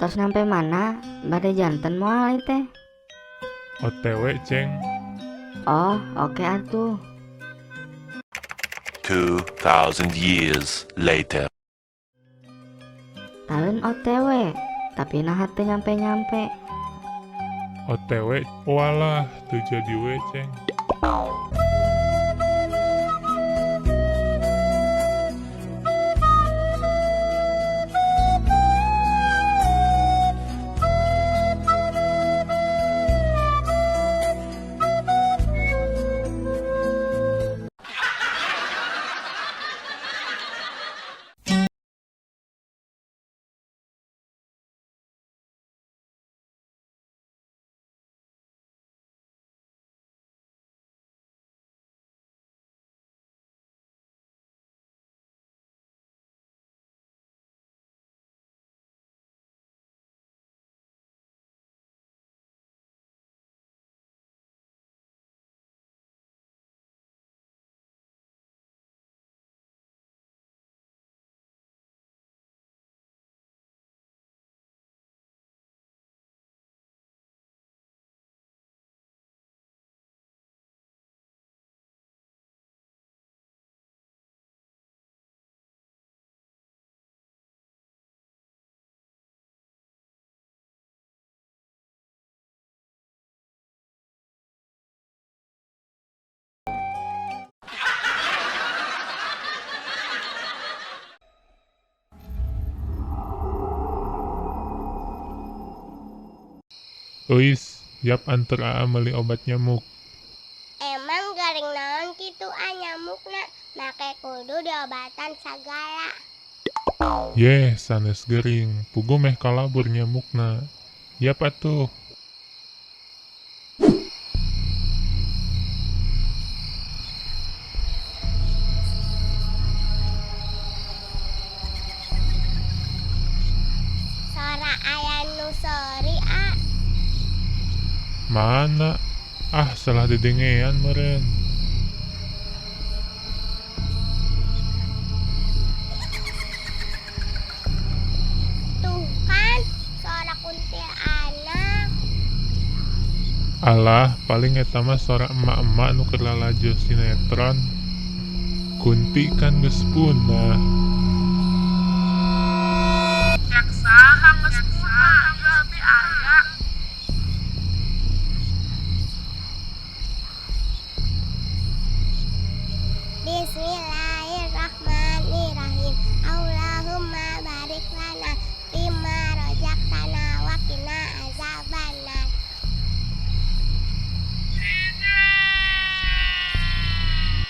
Tos nyampe mana? Bade janten moal ieu teh? OTW, Ceng. Oh, oke atuh. 2,000 years later. Taeun OTW, tapi naha teu nyampe-nyampe. OTW, walah, teu jadi we, Ceng. Euis, yap anter Aa meuli obat nyamuk. Emang gering naon kitu a nyamukna, make kudu diobatan sagala. Yeh, sanes gering, puguh meh kalabur nyamukna. Yap atuh. Sora aya nu seuri a. Mana? Ah, salah dedengean meureun. Tuh kan, sora kuntilanak. Alah, paling eta mah sora emak-emak nu keur lalajo sinetron. Kunti kan geus punah. Cek saha geus punah, ieu abi aya. Bismillahirrahmanirrahim. Allahumma barik lana fima razaqtana wa qina azabannar.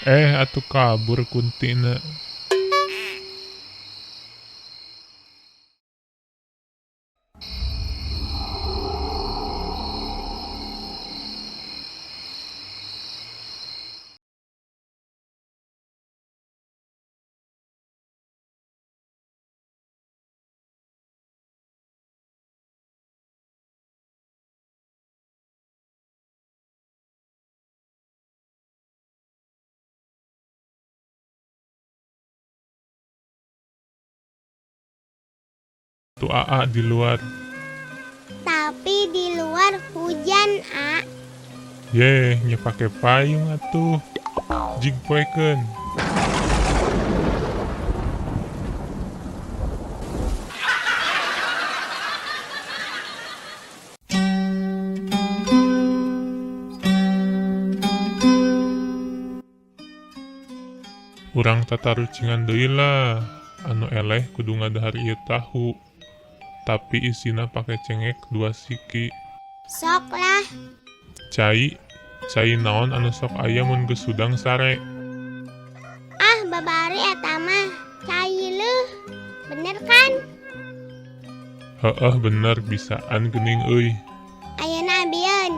Eh, atuh kabur kuntina. Tu Aa di luar. Tapi di luar hujan, A. Yeh, nya pake payung atuh. Jig poekeun. Urang tatarucingan deui lah. Anu eleh kudu ngadahar ieu tahu. Tapi isina pake cengek 2 siki. Sok lah. Cai, cai naon anu sok aya mun geus hudang sare? Ah, babari eta mah cai leuh. Bener kan? Heeh, bener bisaan geuning euy. Ayeuna abieun.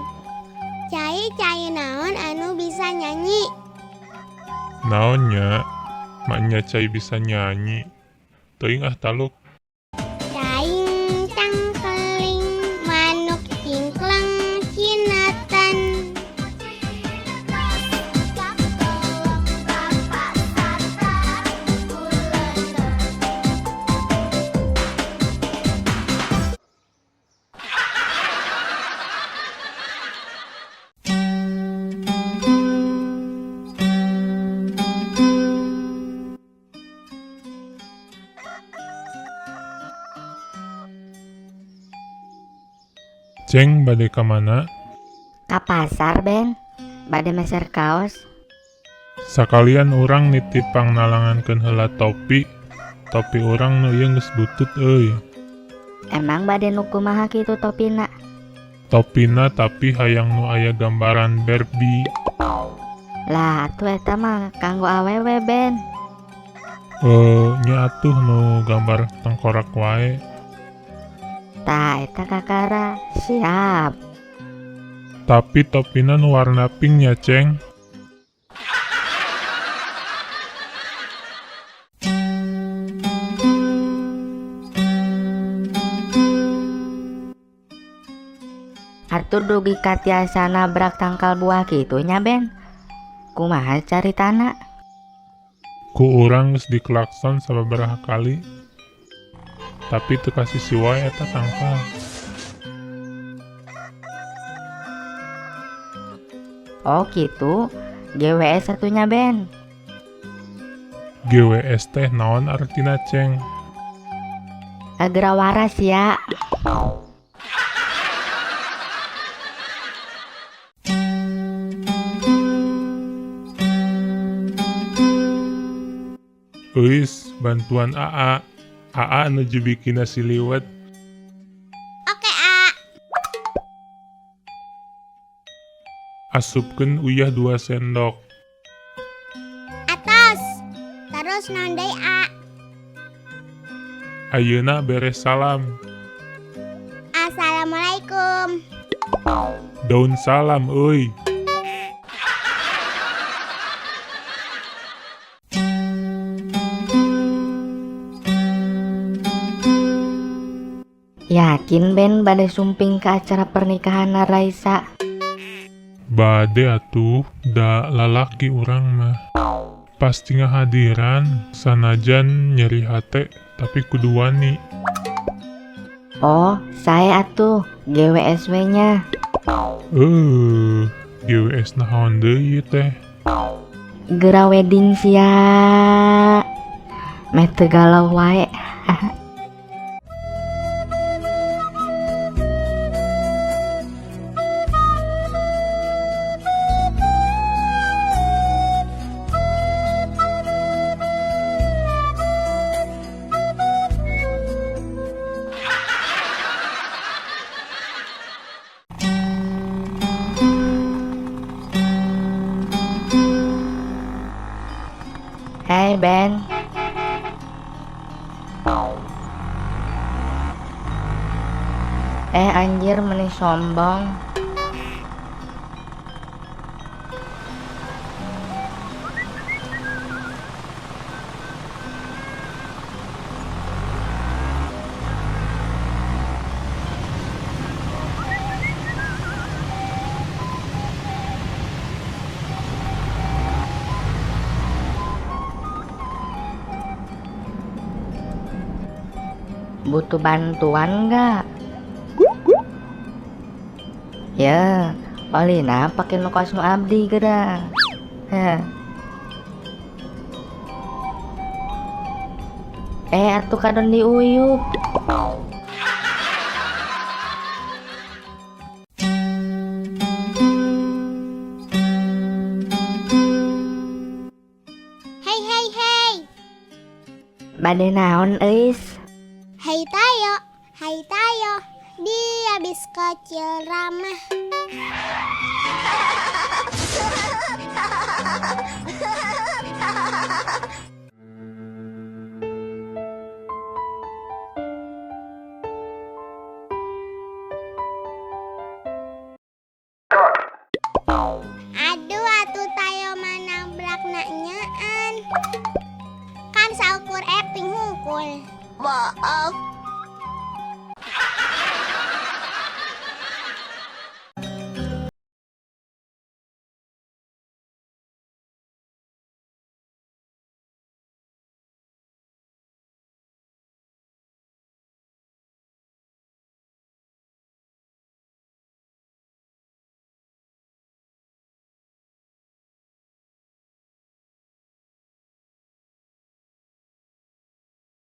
Cai, cai naon anu bisa nyanyi? Naon nya? Maknya cai bisa nyanyi. Teuing ah taluk. Caing cangkeling manuk cingkleng cineten. Ceng, bade ka mana? Ka pasar, Ben. Bade meser kaos. Sakalian urang nitip pangnalangankeun heula topi. Topi urang nu ieu geus butut euy. Emang bade nu kumaha kitu topina? Topina tapi hayang nu aya gambaran Barbie. Lah, atuh eta mah kanggo awewe, Ben. Eh, nya atuh nu gambar tengkorak wae. Tah, eta kakara. Siap. Tapi topina nu warna pink nya, Ceng. Atuh dugi ka tiasa nabrak tangkal buah kitu nya, Ben. Kumaha caritana? Ku urang geus diklakson sababaraha kali. Tapi teu kasisi wae eta tangkal. Oh gitu. GWS atuh nya, Ben. GWS teh naon artina, Ceng? Geura waras ya. Euis, bantuan AA. AA nuju bikin nasi liwet. Oke, A. Asupkeun uyah 2 sendok. Atos. Terus naon deui, A? Ayeuna beres salam. Assalamualaikum. Daun salam euy. Yakin, Ben, bade sumping ke acara pernikahan Raisa? Bade atuh, da lalaki urang mah. Pasti ngahadiran, sanajan nyeri hate, tapi kudu wani. Oh, saya atuh GWSW-nya. GWS naon deui ieu teh? Geura wedding sia. Meh teu galau wae. Hey, Ben. Anjir, meni sombong. Butuh bantuan nggak? Ya, Olina pakai nu kos nu abdi geura. Heh. Atuh kadon diuyup. Hei, hei, hei. Bade naon, Eis? Hai Tayo, hai Tayo, dia bis kecil ramah. Aduh, atuh Tayo manabrak nyaan. Kan saukur acting hungkul. Maaf,